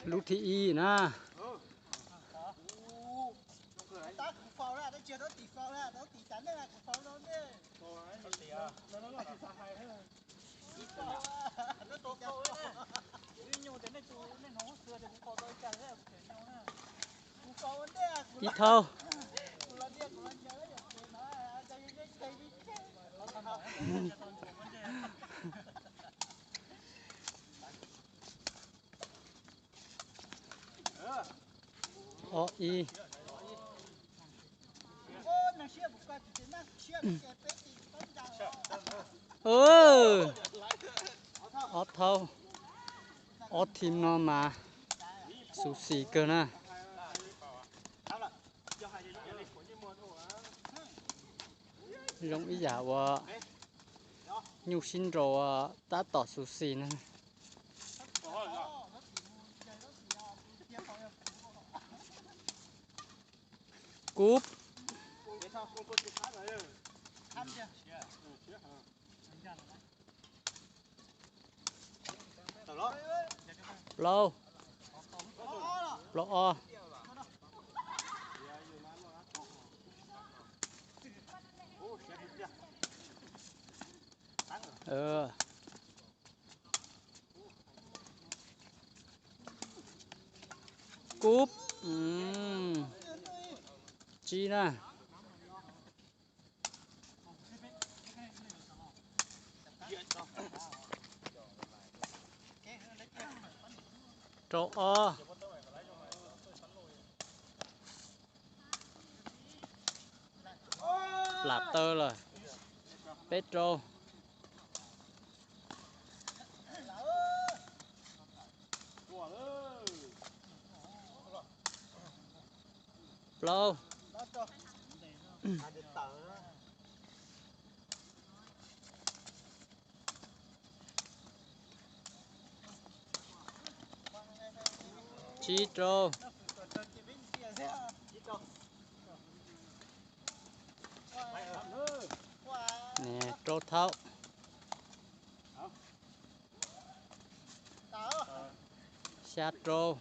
Lub thib ib na. Ib thauj. Ob ib. Ob thauj. Ob thib no mas xu xis kawg na. Zoo ib yam uas nyuj sib nraus tab tom xu xis na. Kub. Plaub. Plaub ob. Kub. Tsib na. Rau ob. Plam taw lawm. Peb rau. Plaub. Tsib rau. Rau thaub. Xya rau.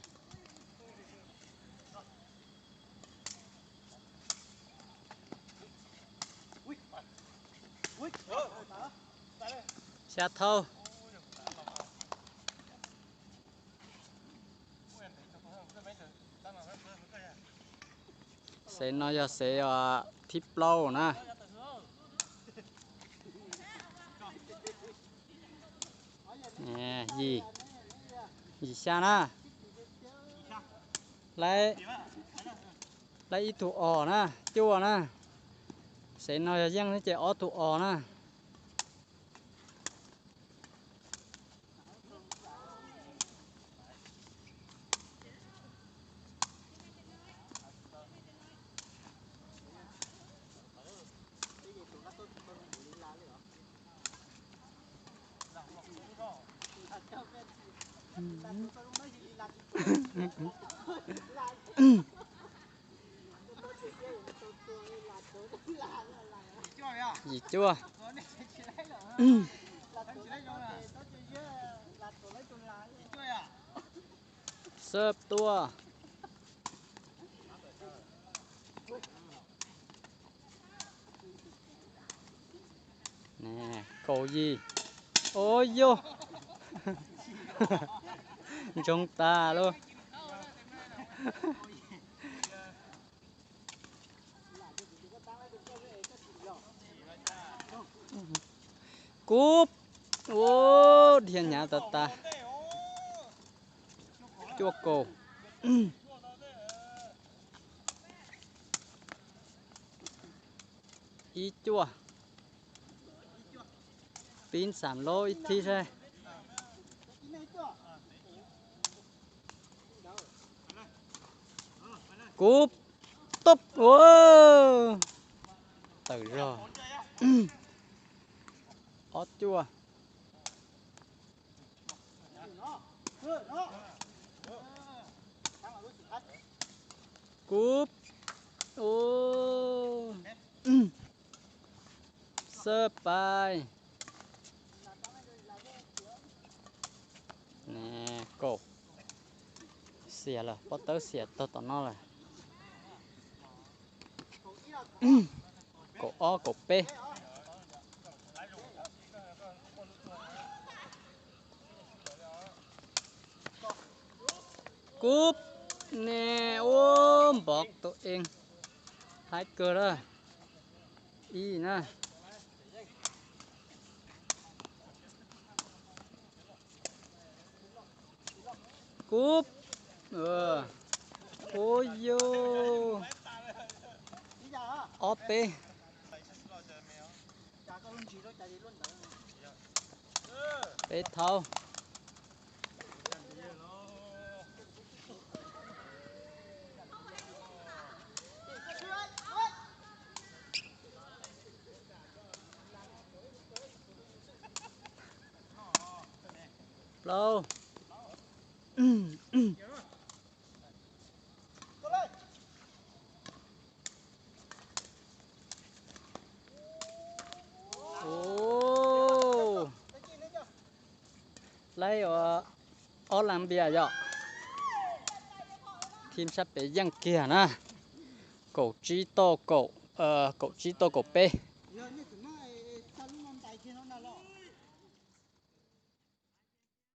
Xya thaub. Xev no yog xev thib plaub na. Yim, yim xya na. Laib, laib ib tug os na, cuaj na. Xev no yog yeej ces ob tug os na. Yim cuaj. Xab tuaj. Kaum yim. Ua yog ntsoog tas lauj. Kub. Ua dhia hnyav tas tas. Cuaj kaum. Ib cuaj. Pib xam lub ib thib saib. Kub. Tub. Ua, tawm zog. Ob cuaj. Kub. Ua, xab pais. Kaum. Xiam lawm, pob tawb xiam tag tom no lawm. Kaum ob kaum peb. Kub, ne, ua npov tus ees, haib kawg lawm. Ib na. Kub, ua, ua yus, ob peb, peb thaub. Plaub. Laib ua ob las npias yom. Thib sab pem yeej kiag na. Kaum tsib tau kaum, kaum tsib tau kaum peb.